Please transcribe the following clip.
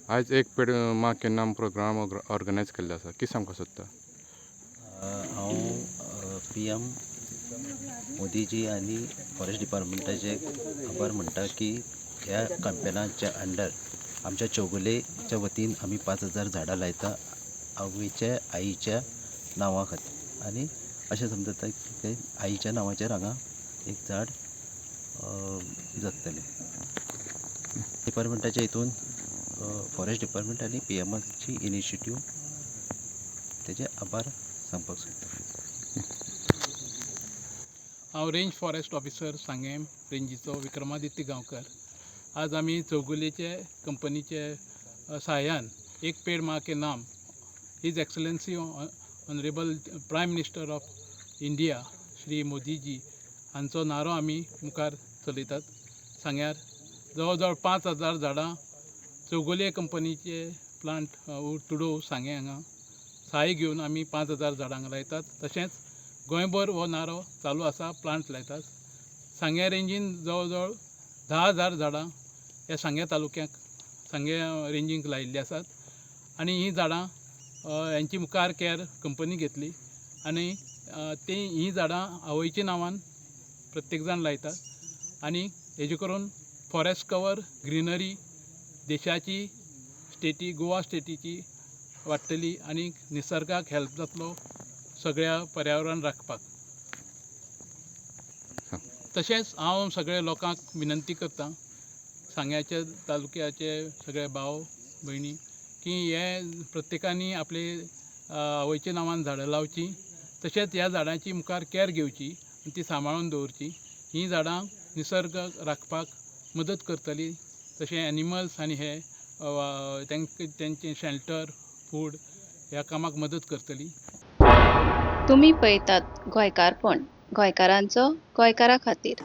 आयज एक पेड माँ के नाम प्रोग्राम ऑर्गनायज केल्लो आसा, कितें सांगपाक सोदता? हांव पीएम मोदीजी आनी फॉरेस्ट डिपार्टमेंटाचे आभार म्हणटा की ह्या कॅम्पेनाच्या अंडर आमच्या चौगुलेच्या वतीन आमी 5000 झाडां लायता आवयच्या आईच्या नांवा खातीर, आनी अशें समजता की आईच्या नांवाचेर हांगा एक झाड जगतलें. डिपार्टमेंटाच्या हितून फॉरेस्ट डिपार्टमेंट आनी पीएमाची इनिशिएटीव तेजे आभार सांगपाक सोदता. हांव रेंज फॉरेस्ट ऑफिसर सांगें रेंजीचो विक्रमादित्य गांवकर. आज आमी चौगुलेचे कंपनीचे सहाय्यान एक पेड माँ के नाम his excellency honourable prime minister of India Shri Modiji हांचो नारो आमी मुखार चलयतात. सांग्यार जवळ जवळ 5000 झाडां चौगुले कंपनीचे प्लांट तुडोव सांगें हांगा सहाय घेवन आमी 5000 झाडांक लायतात. तशेंच गोंयभर हो नारो चालू आसा, प्लांट लायतात. सांगें रेंजीन जवळ जवळ 10,000 झाडां ह्या सांगें तालुक्याक सांगें रेंजींक लायिल्लीं आसात आनी हीं झाडां हेंची मुखार कॅर कंपनी घेतली आनी तीं हीं झाडां आवयच्या नांवान प्रत्येक जाण लायतात आनी हेजे करून फॉरेस्ट कवर ग्रिनरी देशाची स्टेटी गोवा स्टेटीची वाडटली आनी निसर्गाक हेल्प जातलो सगळ्या पर्यावरण राखपाक. तशेंच हांव सगळ्या लोकांक विनंती करता, सांग्याच्या तालुक्याचे सगळे भाव भयणी, की हे प्रत्येकांनी आपले आवयच्या नांवान झाडां लावचीं, तशेंच ह्या झाडांची मुखार कॅर घेवची आनी ती सांबाळून दवरची. हीं झाडां निसर्ग राखपाक मदत करतली. तशें एनिमल्स आनी हे तांकां तेंचें शेल्टर फूड ह्या कामाक मदत करतली. तुमी पळयतात गोंयकारपण, गोंयकारांचो गोंयकारा खातीर.